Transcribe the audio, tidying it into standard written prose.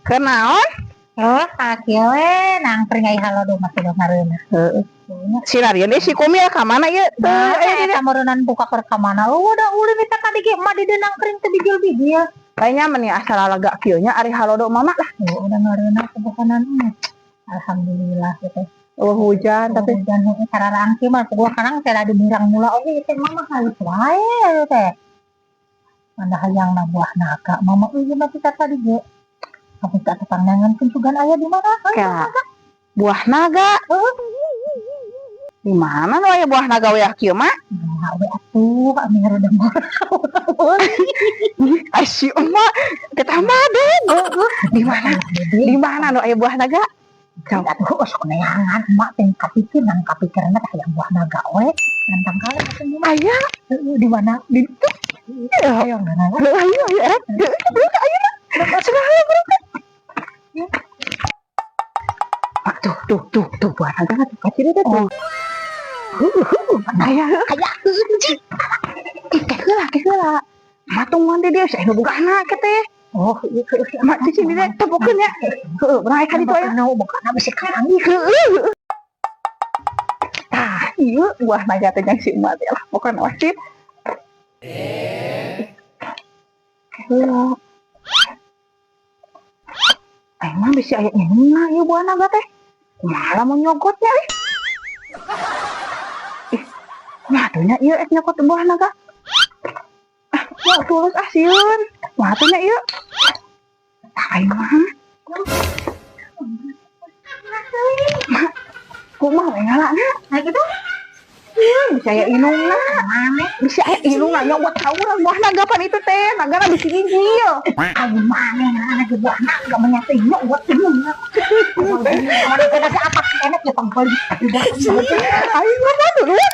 Kenaon? Oh, kieu we nangkring ai halodo mah sudah ngareunah. Heeh. Si Rarian si Kumil ka mana ieu? Teu Nah, aya di eta meureunnan buka keur ka mana? Oh, da ulin eta tadi ge mah di dieu nangkring teu bijil-bijil. Kayaknya meni asal lega kieu nya ari halodo mama lah. Oh, udah ngareunah kebukanan mah. Alhamdulillah gitu. Oh, hujan tapi hujan heueuh sararangki mah gua kadang teh di burang mula oge teh mama halus wae teh. Mana hayang na buah naga mama euy mah kita tadi ge. Tapi tak tepangangan sugan aya di mana? Kayak buah naga. Di mana nu aya buah naga we kieu mah? Nah, we atuh kami ngareunah. Ai si emak ditambah dong. Di mana? Di mana nu aya buah naga? Atuh sok neangan emak teh kapikir nang kapikirna teh hayang buah naga we. Nantang kali atuh di mana? Aya. Heeh, di mana? Di Ayo mana? Ayo ayo ayo ayo. Sudah ayo berangkat. Mak, tuh tuh tuh tuh buah naga tuh kecil itu tuh. Aya. Aya anjing. Ih, ke heula ke heula. Mak tungguan di dieu saya nu boga anak teh. Oh, iya iya. Mak cicing di dieu tepokeun ya. Heueuh, berangkat ka ditu aya. Bukan bukan bisa karangi. Heueuh. Tah, ieu buah naga teh jang si emak teh lah. Pokona wajib. Heula. Aing mah bisi aya indungna ieu buah naga teh. Kumaha lamun nyogotnya ih. Ih, kumaha tuh nya ieu ek nyokot buah naga? Ah, mau tulus ah sieun. Kumaha tuh nya ieu? Tah aing mah. Mak, kumaha we ngalana? Nah gitu. Bisa aya indungna. Mana? Bisa aya indungna nyokot ka urang buah naga pan itu teh. Nagana bisi nginjil. Ayo mana mana ke buah naga menyatu nyokot indungna. Mana kena apa enak ya pangkol. Aing mah duluan.